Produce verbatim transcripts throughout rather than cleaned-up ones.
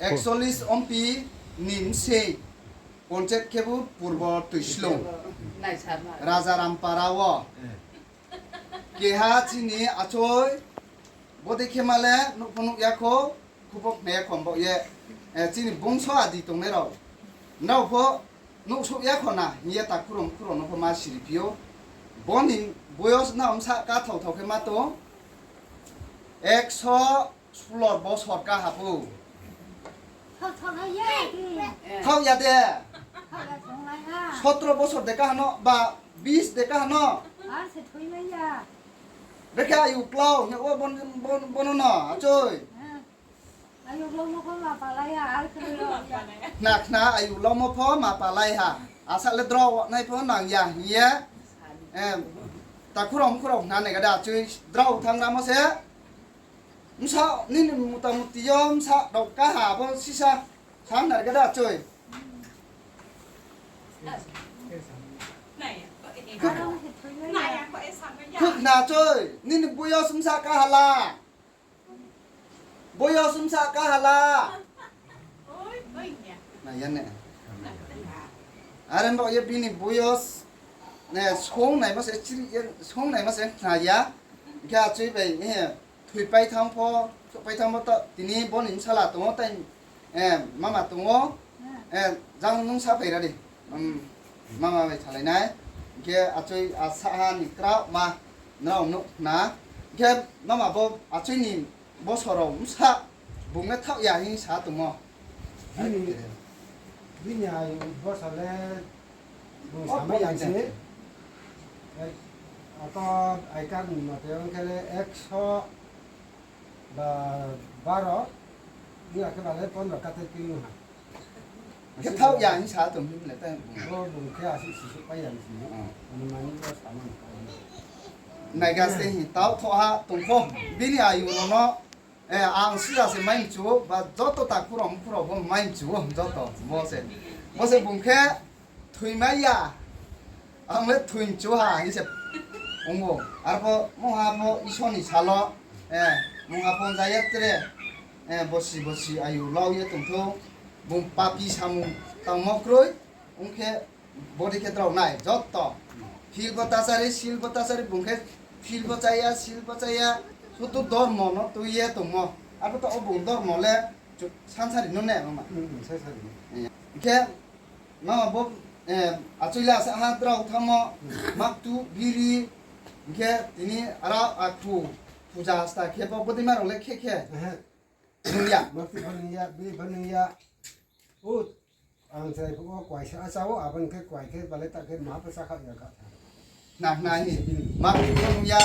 Ekchollis ompi ni bsing, ponchayat khebu Purbo Toislung, Raja Rampara wo. Keha chini achoi, bodei khe ma le nuh pho nuh ya kho, khupo khna ya kho, bo ye, eh, chini bungso adi tongnai rao. Nrao pho nuhsouh ya kho na, hing ye takhu rao mkhu rao no pho ma siri phi ou. Bo ni boyos na bsa kathao thao khe ma tong, ekso sulo bosor ka ha pho. Thaoh ya de. Sotro bosor de ka hano, ba bis de ka hano. Brekhe ayu klau, hing ye o bon, bon, bono no, achoi. Khna khna ayu lomo pho ma palai ha. Asa le drao nai pho nang ya hing ye. Em, takhu rao mkhu rao khna nai ga da, achoi drao thanng ramo se. Bsa nini mutamuti yo bsa rao kaha bo sisa sa nai ga da, achoi. Khna achoi, nini boyos bsa kaha la. Boyos bsa kaha la. Nai ya ne. Are bo ye bini boyos, ne, songnaima se chiri ye, songnaima se khna ya. Hing khe achoi bai, eh, thoipai thanng pho, souhpai thanng pho to, tini bo ni bsala tong ou tai, eh, mama tong ou, eh, jang nung sa phai ra di. Mama bai salai nai. Hing khe achoi asa ha ni kraohma nrao nuh khna. Hing khe mama bo achoi ni bosor rao bsa bung le thaoh ya hing sa tongmo. Bini ayu bosor le bung samai ya se. Ato aikar ni mote ong khe le ekso ba baro, ni akhe ba le pondro kate kiri ha. Khe thaoh ya hing sa tong hing le tai bung. Bo bung khe asi sisouh pai ya ni sini. Ani mani bo samani. Naiga se hing thaoh thoh ha tong pho. Bini ayu no no, eh, ang sida se mai mchu ou, ba joto takhu rao mkhu rao pho mai mchu ou, joto. Bo se, bo se bung khe thoimai ya. Ang le thoi mchu ha hing se ong ou. Arpho mungha pho Isor ni sal wo, eh, mungha pho jaya tre, eh, bosi bosi ayu lau ye tongthou, bung papi samung tangmo kroi, ong khe bodei khe drao nai, joto. Phil bo tachari, sil bo tachari, bung khe phil bo chaya, sil bo chaya, sudu dormo no tui ye tongmo. Arpho to o bung dormo le sansari no ne, mama. Hing khe, mama bo, eh, achoi le asa ha drao thanngmo, maktu, biri, hing khe tini aro akhu, puja hasta khe bo bodeima rao le khe khe. Nung ya. Maktu pho nung ya, biri pho nung ya. O, ang chrai phuh wo kuaisa achao, abo ni khe kuai khe, bale ta khe ma pho chakha ya kha. Khna, khna hi. Maktu pho nung ya,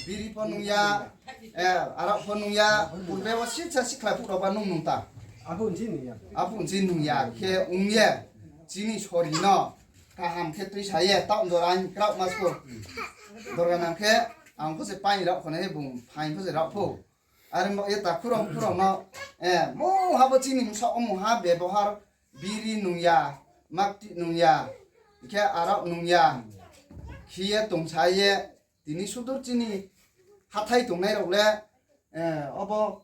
biri pho nung ya, eh, arak pho nung ya, purbe wo sisa sikhlai phuh rao ba nung nung ta. Aphuh nchi nung ya khe ong ye, chini sori no kaham khe tuisa ye, taoh jora hing kraoh ma sko. Dorga nang khe, ang pho se pain rao khonai he bung phaing pho se rao pho. Are bo ye takhu rao mkhu rao no, eh, mungha bo chini bsaoh wo mungha bebohar, biri nung ya, makti nung ya, hing khe arak nung ya, khe ye tongsa ye, tini sudur chini hathái tongnai rao le, eh, obo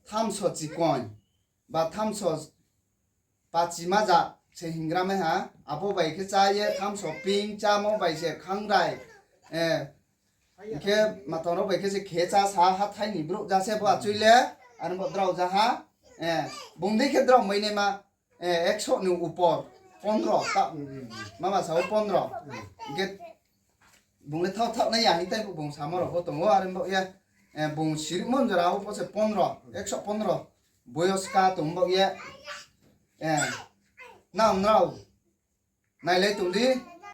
thamso chikon, ba thamso pachima ja se hingra mai ha, abo bai khe chá ye thamso ping chámo bai se khangrai, eh, hing khe matang rao bai khe se khe chá sa hathái ni brouh ja se bo achoi le, are bo drao ja ha, eh, bung dei khe drao mai naima, eh, ekso ni upor, pondro, ta, mama sa ou pondro, hing khe bung le thaoh thaoh nai ya hing tai bung samo rao pho tong ou, are bo ye, eh, bung sirimo jora wo pho se pondro, ekso pondro, boyos ka tong bo ye, eh, nang nrao nailai tong di,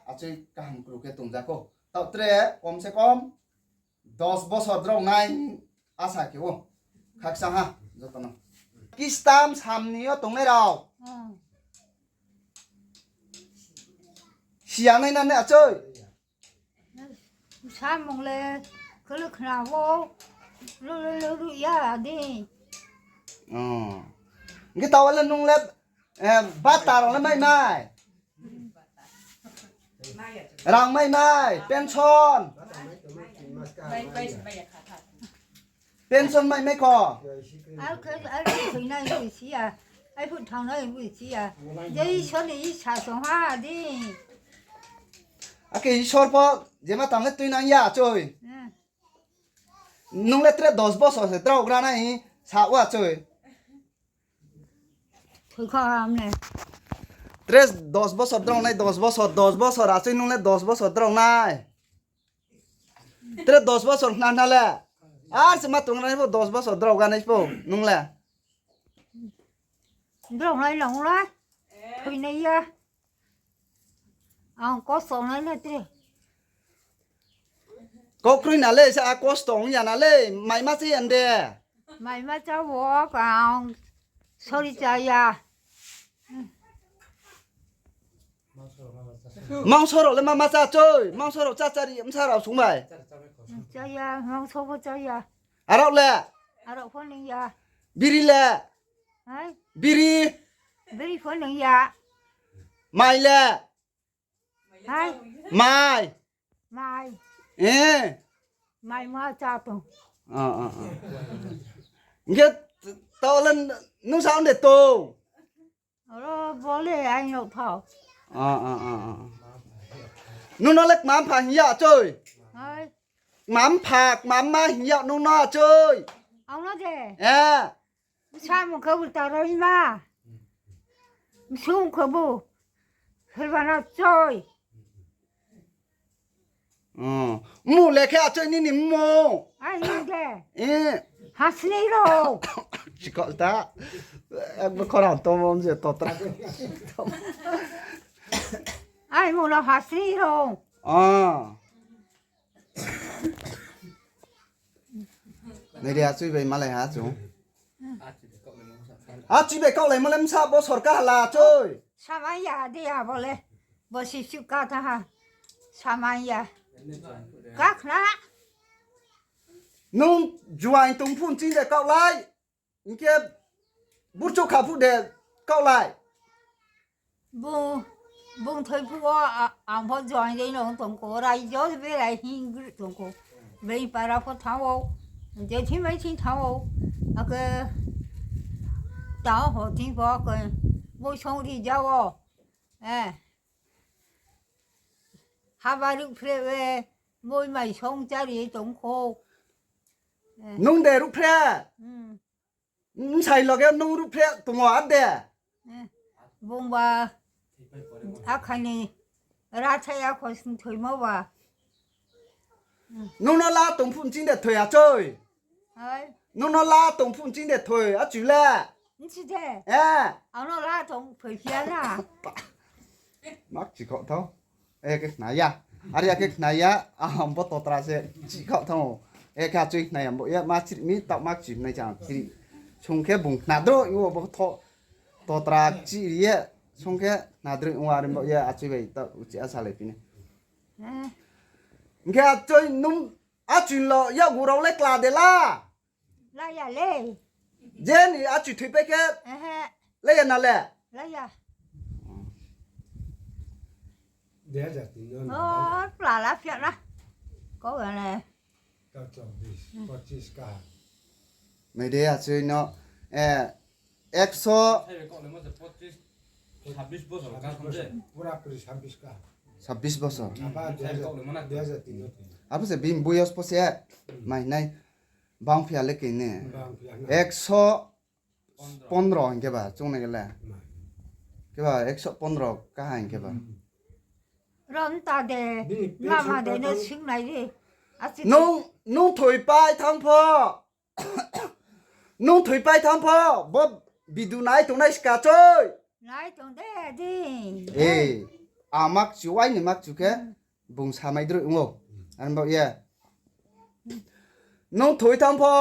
achoi kaham kru khe tong ja kho. Taoh tre kom se kom dos bosor drao nai asa khe ou. Khakchang ha, joto no. Kistam samni yo tongnai rao. Siya nai na ne achoi? Samung le, kele khna wo, lu, lu, lu, lu, ya, di. Hing khe taoh le nung le, eh, bata rao le mai mai. Rang mai mai, pension. Pension mai mai kho. Ar khe, ar khe thoi nai, thoi si ya. Ai phuh thanng nai bui chi ya. Je Isor ni isa song ha di. Akhe Isor pho jema tang le tuinang ya choi. Hmm. Nung le tre dos bosor se drao gra nai sa wa choi. Thoi kha ham ne. Tre dos bosor drao nai, dos bosor, dos bosor achoi nung le dos bosor drao nai. Tre dos bosor khna khna le. Ar se ma tong nai pho dos bosor drao ga nai pho nung le. Drao nai nang la. Thoi nai ya. Ang kosto nai le tre. Kau kroi na le, sa a kosto ong ya na le, mai ma se yan de. Mai ma cha wo, ang sori cha ya. Mangso rao le ma ma cha choi, mangso rao cha cha ri, bsa rao sung bai. Cha ya, mangso pho cha ya. Arao le? Arao pho ning ya. Biri le? Hai? Biri? Biri pho ning ya. Mai le? Hai? Mai. Mai. Eh. Mai ma cha tong. Ah, ah, ah. Hingkhe taoh le nung sa de tong. Oro bo le ai no thao. Ah, ah, ah, ah. Nung no le kma mpha hing ya choi. Hai. Kma mpha, kma mma hing ya nung no choi. Ang no de. Eh. Samung khe ulta roi ma. Sung khe bu. Sorbana choi. Oh. Mu le khe achoi nini mu. Ai ni de. Eh. Hasni rao. Chikol ta. Ekbar khorang tongmo je totra. Ai mu no hasni rao. Ah. Nai de achoi bai malai ha chung. Achoi bai kaohlaimo le bsa bosor kaha la achoi. Samai ya de ya bo le. Bo si su ka tha ha. Samai ya. Kakhna. Nung juaing tong phuh nching de kaohlai. Hingkhe burchouh kha phuh de kaohlai. Bung, bung thoi phuh wo, a-, ang pho juaing dei no tong kho, raijo berai hing gri tong kho. Being para pho thanng ou, je thing bai thing thanng ou. Akhe tao ho thing pho akhe moi song ri ja wo. Eh. Haba ruhphreh we, moi mai song chári tong kho. Eh. Nung de ruhphreh? Hmm. Bsai loge nung ruhphreh tong ou ar de? Eh, bungba akhani rathai akho sing thoimo ba. Nung no la tong phuh nching de thoi achoi? Hai. Nung no la tong phuh nching de thoi achoi le? Nchi de? Eh. Ang no la tong thoi phia na. Mak chikhaoh thao. E khe khna ya. Are ya khe khna ya, ang bo totra se chikhaoh thang ou. E khe achoi khna ya, bo ye ma chiri mi, taoh ma chiri nai chang chiri. Sung khe bung khna droi ong ou bo tho-, totra chiri ye, sung khe khna droi ong ou are bo ye achoi bai taoh uchi a salai phi nai. Eh. Hing khe achoi nung, achoi lo yakgu rao le kla de la? La ya le. Je ni achoi thoipai khe Ehe. La ya na le? La ya. Dui hajar tin no. O, la la phia na. Kau ya le. Kau চব্বিশ, পঁচিশ ka. Nai de achoi no, eh, ekso ছাব্বিশ বছর, পুরাপুরি ছাব্বিশ ka. ছাব্বিশ বছর. Abo দুই হাজার তিন no. Abo se bini boyos pho se, hmm, mai nai. Bang phia le kini. Bang phia na. Ekso pondro hing khe ba, chung nai khe le. Mai. Khe ba, ekso pondro kaha hing khe ba. Hmm. Rom ta de, bini mama de no sing nai di. Nung, nung thoipai thanng pho. Nung thoipai thanng pho, bo video nai tongnai ska choi. Nai tong de di. Eh, a makchu, aini makchu khe, hmm, bung samai droi ong ou. Ar bo ye. Nung thoi thanng pho,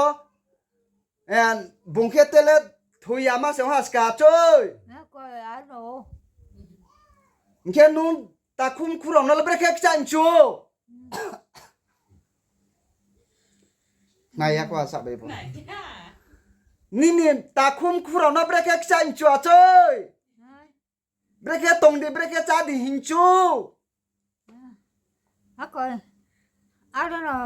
eh, bung khe tele thoi ya ma se ong ha ska choi. Na ko ano. Hing khe nung takhum khu rao no le brekhe kchai mchu. Nai ya kho asa bai bo. Nini takhum khu rao no brekhe kchai mchu achoi. Brekhe tong di, brekhe chá di hing chu. Ako, aro no.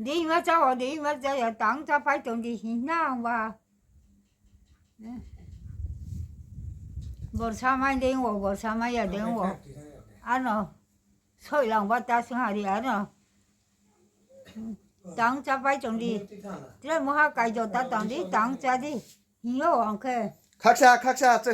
Di ma chá wo, di ma chá ya, tang chá phai tong di hing na ba. Borsa mai dei wo, borsa mai ya dei wo. Ano, soilang ba ta sing hari ano. Tang chápai tong di. Tre muha kaijo ta tong di, tang chá di. Hing yo ang khe. Khaksa, khaksa, che.